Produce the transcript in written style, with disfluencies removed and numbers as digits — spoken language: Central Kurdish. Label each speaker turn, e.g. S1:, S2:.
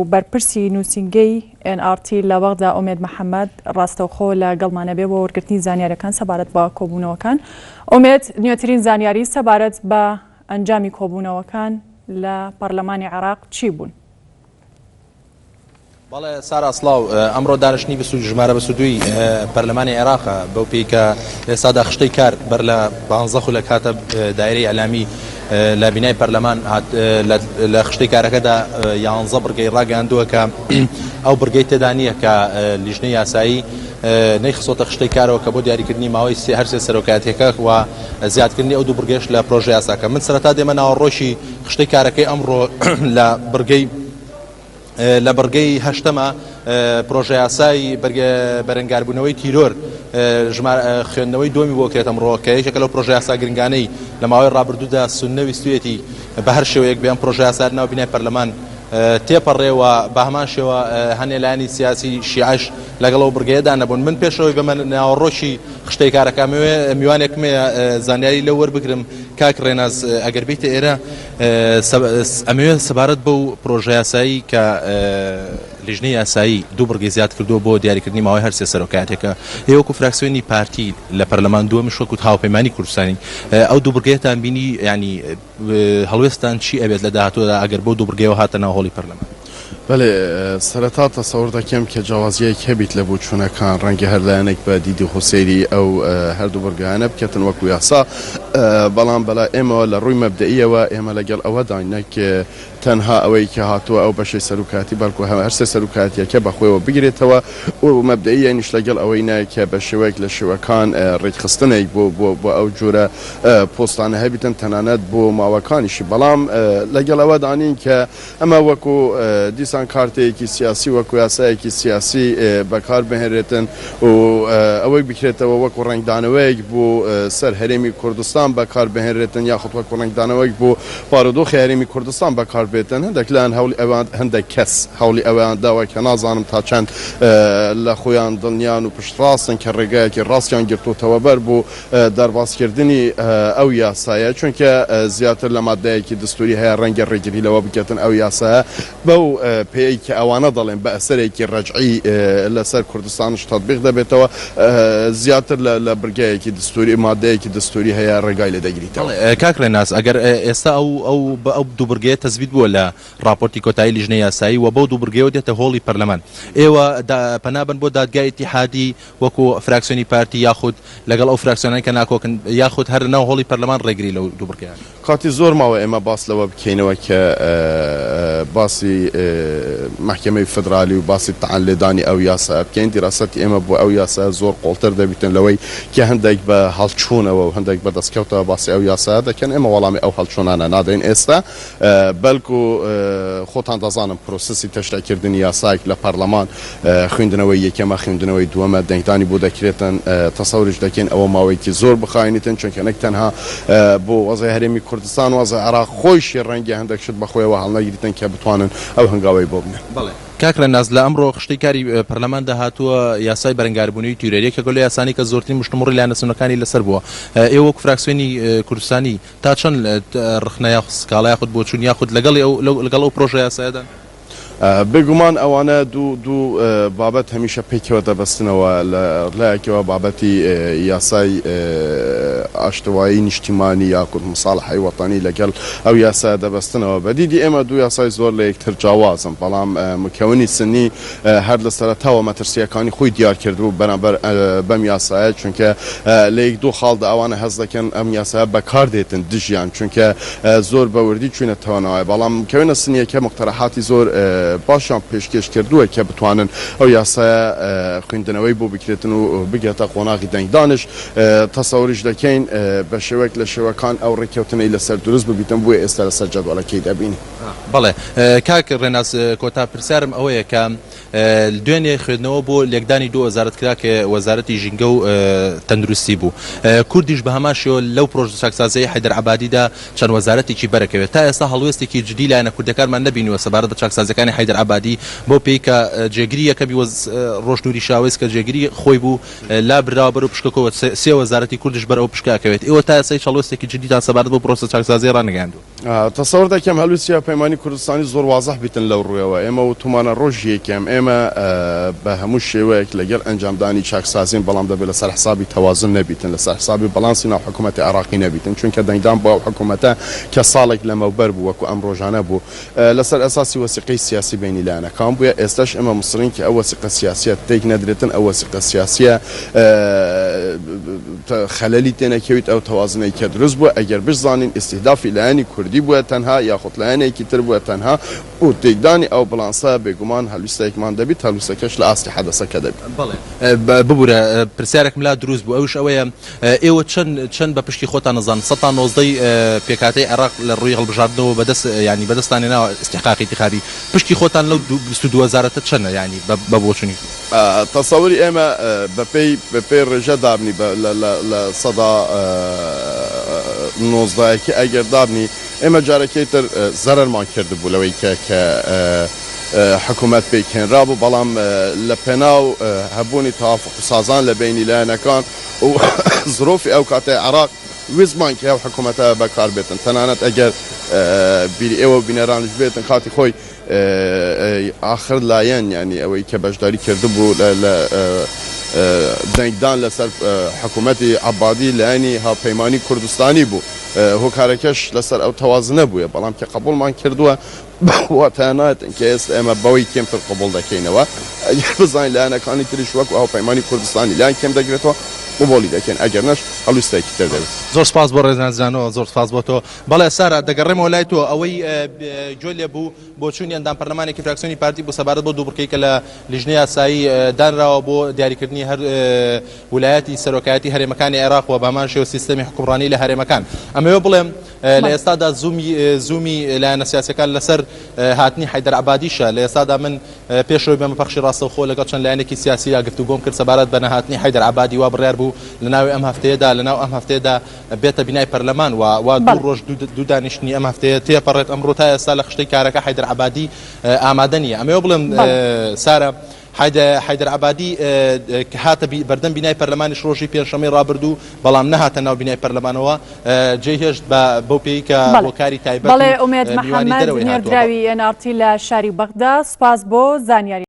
S1: بەرپرسی نووسینگەی ئێن ئاڕ تی لە بەغدا ئومێد محەمەد ڕاستەوخۆ لە گەڵمانە بێ بۆ وەرگرتنی زانیاریەکان سەبارەت بە کۆبوونەوەکان. ئومێد، نوێترین زانیاری سەبارەت بە ئەنجامی کۆبوونەوەکان لە پەرلەمانی عێراق چی بوون؟
S2: بەڵێ سارا سڵاو، ئەمڕۆ دانیشتنی ژمارە 22ی پەرلەمانی عێراقە، بەو پێی کە ئێستادا خشتەی کار بەر لە پانزە خولەک هاتە دایرەی ئیعلامی لە بینای پەرلەمان لە خشتەی کارەکەدا یانزە بڕگەی ڕاگەیاندووە کە ئەو بڕگەی تێدا نییە کە لیژنەی یاسایی نەیخستۆتە خشتەی کارەوە کە بۆ دیاریکردنی ماوەی سێ هەرسێ سەرۆکایەتیەکە و زیادکردنی ئەو دوو بڕگەیش لە پرۆژە یاساکە. من سەرەتا دێمە ناوەڕۆکی خشتەی کارەکەی ئەمڕۆ لە بڕگەی لە بڕگەی هەشتەما پرۆژەیاسای بەرەنگاربوونەوەی تیرۆر خوێندنەوەی دووەمی بۆ کرێت ئەمڕۆ کە یەکێکە لەو پرۆژەیاسا گرنگانەی لە ماوەی ڕابردوودا سوننە ویستویەتی بە هەر شێوەیەک بێ ئەم پرۆژەیاسا ناو بینای پەرلەمان تێپەڕێ و بە هەمان شێوە هەنێ لایەنی سیاسی شیعەش لەگەڵ ئەو بڕگەیەدا نەبوون. من پێشەوەی بەمە ناوەڕۆکی خشتەی کارەکە ئەمەوێ میوانێکم هەیە زانیاری لەو وەربگرم کاک ڕێناس ئەگەر بیتە ئێرە ئەمەوێت سەبارەت بەو پرۆژەیاسایی کە لیژنەی یاسایی دوو بڕگەی زیاد کردووە بۆ دیاریکردنی ماوەی هەرسێ سەرۆکایەتەکە ئێوە وەکو فراکسیۆنی پارتی لە پەرلەمان دووەمیش وەکو هاوپەیمانی کوردستانی ئەو دوو بڕگەیەتان بینی یانی هەڵوێستان چی ئەبێت لە داهاتوودا ئەگەر بەو دوو بڕگەیەوە هاتە ناو هۆڵی پەرلەمان؟
S3: بەلێ، سەرەتا تەسەور دەکەم کە جیاوازییەک هەبیت لە بۆچوونەکان، ڕەنگە هەر لایەنێک بە دیدی خۆ سەیری ئەو هەردوو بڕگایانە بکەتن وەکو یاسا، بەڵام بەلای ئێمەوە لە ڕووی مەبدەئییەوە ئێمە لەگەڵ ئەوەداین نەک تەنها ئەوەی کە هاتووە ئەو بەشەی سەرۆکایەتی بەڵکو هەرسێ سەرۆکایەتییەکە بە خۆیەوە بگرێتەوە و مەبدەئییەنیش لەگەڵ ئەوەی نا کە بە شێوەیەک لە شێوەکان ڕێکخستنێک بۆ بۆ ئەو جۆرە پۆستانە هەبیتن تەنانەت بۆ ماوەکانیشی، بەڵام لەگەڵ ئەوەدا نین کە ئەمە وەکو دیسان کارتەیەکی سیاسی وەکو یاسایەکی سیاسی بەکار بهێنرێتن و ئەوەی بکرێتەوە وەکو ڕەنگدانەوەیەک بۆ سەر هەرێمی کوردستان بەکار بهێنرێتن یاخود وەکو ڕەنگدانەوەیەک بۆ بارودۆخی هەرێمی کوردستان بەکار بێتن. هەندێک لایەن هەوڵی ئەوەیان هەندێک کەس هەوڵی ئەوەیان داوە کە نازانم تا چەند لە خۆیان دڵنیان و پشتڕاستن کە ڕێگایەکی ڕاستیان گرتۆتەوە بەر بۆ دەربازکردنی ئەو یاسایە، چونکە زیاتر لە ماددەیەکی دستوری هەیە ڕەنگە ڕێگری لەوە بکەتن ئەو یاسایە بەو پێیەی کە ئەوانە دەڵێن بە ئەسەرێکی ڕەجعی لەسەر کوردستانش تەتبیق دەبێتەوە زیاتر لە بڕگەیەکی دستوری ماددەیەکی دستوری هەیە ڕێگای لێ دەگریتەوە.
S2: بەڵێ کاک ڕێناس ئەگەر ئێستا ئەو ئەو ئەو دوو بڕگەیە تەسبیت بووە لە ڕاپۆرتی کۆتایی لیژنەی یاسایی و بەو دوو بڕگەیەوە دێتە هۆڵی پەرلەمان ئێوە پەنا بەن بۆ دادگای ئیتیحادی وەکو فراکسیۆنی پارتی یاخود لەگەڵ ئەو فراکسیۆنانەی کە ناکۆکن یاخود هەر لەناو هۆڵی پەرلەمان ڕێگری لەو دوو بڕگەیە ئەکەن؟
S3: کاتی زۆر ماوە ئێمە باس لەوە بکەینەوە کە باسی مەحکەمەی فدرالی و باسی تەعن لێدانی ئەو یاسایە بکەین، دیراسەتی ئێمە بۆ ئەو یاسایە زۆر قوڵتر دەبیتن لەوەی کە هەندێک بە هەڵچوونەوە و هەندێک بە دەستکەوتەوە باسی ئەو یاسایە دەکەن، ئێمە وەڵامی ئەو هەڵچوونانە نادەین ئێستا. بەلکو خۆتان دەزانن پرۆسسی تەشریع کردنی یاسایەک لە پەرلەمان خویندنەوەی یەکەمە خویندنەوەی دووەمە دەنگدانی بۆ دەکرێتن تەسەوریش دەکەین ئەوە ماوەیەکی زۆر بخاینیتن چونکە نەک تەنها بۆ وەزعی هەرێمی کوردستان وەزعی عێراق خۆیشی ڕەنگە هەندێک شت بەخۆیەوە هەڵنەگریتن کە بتوانن ئەو هەنگاوەی بۆ بنێن.
S2: بەڵێ کاک ڕێناس لە ئەمڕۆ خشتەی کاری پەرلەماندا هاتووە یاسای بەرەنگاربوونەوەی تیرۆر یەکێکە لەو یاسانەی کە زۆرترین مشتومڕی لایەنە سوننەکانی لەسەر بووە ئێوە وەک فراکسیۆنی کوردستانی تا چەند ڕەخنە یاخود سکاڵا یاخود بۆچوون یاخود لەگەڵی ئەو لەگەڵ ئەو پرۆژە یاسایەدان؟
S3: بێگومان ئەوانە دوو دوو بابەت هەمیشە پێکەوە دەبەستنەوە، لە لایەکەوە بابەتی یاسای ئاشتەوایی نیشتیمانی یاخود موساڵحەی وەتەنی لەگەڵ ئەو یاسایە دەبەستنەوە. بە دیدی ئێمە دوو یاسای زۆر لە یەکتر جیاوازن، بەڵام مکەونی سنی هەر لە سەرەتاوە مەترسییەکانی خۆی دیار کردبوو بەرامبەر بەم یاسایە، چونکە لە یەک دوو خاڵدا ئەوانە هەست دەکەن ئەم یاسایە بەکار دێتن دژیان، چونکە زۆر بە وردی چووینەتەوە ناوی، بەڵام کەوێنە سنییەکە موقتەرەحاتی زۆر باشیان پێشکێش کردووە کە بتوانن ئەو یاسایە خویندنەوەی بۆ بکرێتن و بگاتە قۆناغی دەنگدانش، تەسەوریش دەکەین بە شێوەیەک لە شێوەکان ئەو ڕێککەوتنەی لەسەر دروست ببیتن، بۆیە ئێستا لەسەر جەدوەلەکەی دەبینین.
S2: بەڵێ کاک ڕێناس کۆتا پرسیارم ئەوەیە کە دوێنێ خوێندنەوە بۆ لێکدانی دوو وەزارەت کرا کە وەزارەتی ژینگە و تەندروستی بوو کوردیش بە هەمان شێوە لەو پرۆژە چاکسازیی حەیدەر عەبادیدا چەند وەزارەتێکی بەرەکەوێت تا ئێستا هەڵوێستێکی جدی لایەنە کوردەکانمان نەبینیوە سەبارەت بە چاکسازیەکانی حەیدەر عەبادی بەو پێی کە جێگری یەکەمی ڕۆژ نوری شاوەیس کە جێگری خۆی بوو لابراوە بەرەو پشکەکەوە سێ وەزارەتی کوردیش بەر ئەو پشکە ئەکەوێت ئێوە تا ئێستا هیچ هەڵوێستێکی جدیتان سەبارەت بەو پرۆسە چاکسازیە ڕانەگەیاندووە.
S3: تەسەور دەکەم هەلوسی هاوپەیمانی. هاوپەیمانی کوردستانی زۆر وازح بیتن لەو ڕوویەوە. ئێمە وتومانە ڕۆژی یەکەم ئێمە بە هەموو شێوەیەک لەگەڵ ئەنجامدانی چاکسازین، بەڵام دەبێت لەسەر حسابی تەوازن نەبیتن، لەسەر حسابی بەڵانسی ناو حکوومەتی عێراقی نەبیتن، چونکە دەنگدان بۆ ئەو حکوومەتە کە ساڵێک لەمەوبەر بوو وەکو ئەم ڕۆژانە بوو لەسەر ئەساسی وەسیقەی سیاسی بەینی لایەنەکان بووە، ئێستاش ئێمە موسڕین کە ئەو وەسیقە سیاسیە تێک نەدرێتن، ئەو وەسیقە سیاسیە خەلەلی تێنەکەویت، ئەو تەوازنەی کە دروست بووە ئەگەر بشزانین ئیستیهدافی لایەنی کوردی بووە تەنها یاخود لایەنێکی تر بووە تەنها بۆ تێکدانی ئەو بڵانسە بێگومان هەلویستێکمان دەبیت، هەلویستەکەش لە ئاستی حەدەسەکە دەبیت.
S2: بەڵێ ببورە پرسیارێکم لا دروست بوو ئەویش ئەوەیە ئێوە چەند چەند بە پشتی خۆتان ئەزانن سەتا نۆزدەی پێکهاتەی عێراق لە ڕووی هەڵبژاردنەوە بەدەست یانی بەدەستان هێناوە ئیستحقاقی ئینتیخابی پشکی خۆتان لەو 22 وەزارەتە چەنە یانی بە بۆچونی
S3: تەسەوری ئێمە بەپێی بەپێی ڕێژە دابنی بە لە لە لە سەدا نۆزدەیەکی ئەگەر دابنی ئێمە جارەکەی تر زەرەرمان کردبوو لەوەی کە کە حکوومەت پێکهێنرابوو بەڵام لە پێناو هەبوونی تەوافق و سازان لە بەینی لایەنەکان و زروفی ئەو کاتەی عێراق ویستمان کە ئەو حکوومەتە بەکار بێتن تەنانەت ئەگەر بیری ئێوە و بینەرانیش بێتن کاتی خۆی ئاخر لایەن یانی ئەوەی کە بەشداری کردبوو لە دەنگدان لەسەر حکوومەتی عەبادی لایەنی هاوپەیمانی کوردستانی بوو هۆکارەکەش لەسەر ئەو تەوازنە بووە بەڵام کە قبوڵمان کردووە واتایان نایەتن کە ئێستا ئێمە بەوەی کێمتر قبوڵ دەکەینەوە ئەگەر بزانین لایەنەکانی تریش وەکو هاوپەیمانی کوردستانی لایەن کێم دەگرێتەوە قبوڵی دەکەین ئەگەر نەش هەڵویستێکی تر دەبێت.
S2: زۆر سپاس بۆ ڕێزناسرانەوە زۆر سپاس بۆ تۆ. بەڵێ سارا دەگەڕێمەوە لای تۆ ئەوەی گوێ لێ بوو بۆچوونی ئەندام پەرلەمانێکی فراکسیۆنی پارتی بوو سەبارەت بۆ دووبڕکەی کە لە لیژنەی یاسایی دانراوە بۆ دیاریکردنی هەر ولایەتی سەرۆکایەتی هەرێمەکانی عێراق و بەهەمان شێوە سیستەمی حوکمڕانی لە هەرێمەکان ئەمەوێ بڵێم لە ئێستادا زوومی زوومی لایەنە سیاسیەکان لەسەر هاتنی حەیدەر عەبادیشە لە ئێستادا من پێشەوەی بێمە پەخشی ڕاستەوخۆ لەگەڵ چەند لایەنێکی سیاسیدا گفتوگۆم کرد سەبارەت بە نەهاتنی حەیدەر عەبادی وا بڕیار بوو لە ناوی ئەم هەفتەیەدا لە ناو ئەم هەفتەیەدا بێتە بینای پەرلەمان و وا دوو ڕۆژ دوو دانیشتنی ئەم هەفتەیە تێپەڕێت ئەمڕۆ تا ئێستا لە خشتەی کارەکە حەیدەر عەبادی ئامادە نییە ئەمەوێ بڵێم سارە حەیدەر عەبادی کە هاتە بەردەم بینای پەرلەمانیش ڕۆژی پێنجشەممەی ڕابردوو، بەڵام نەهاتە ناو بینای پەرلەمانەوە، جێی هێشت بە بەو پێیەی کە بۆ کاری تایبەت
S1: بەڵێ
S2: و
S1: ئومێد
S2: میوانی
S1: محەمەد
S2: دەرەوەی هاتووە.
S1: نێردراوی ئێن ئاڕ تی لە شاری بەغدا، سوپاس بۆ زانیاریەکانت.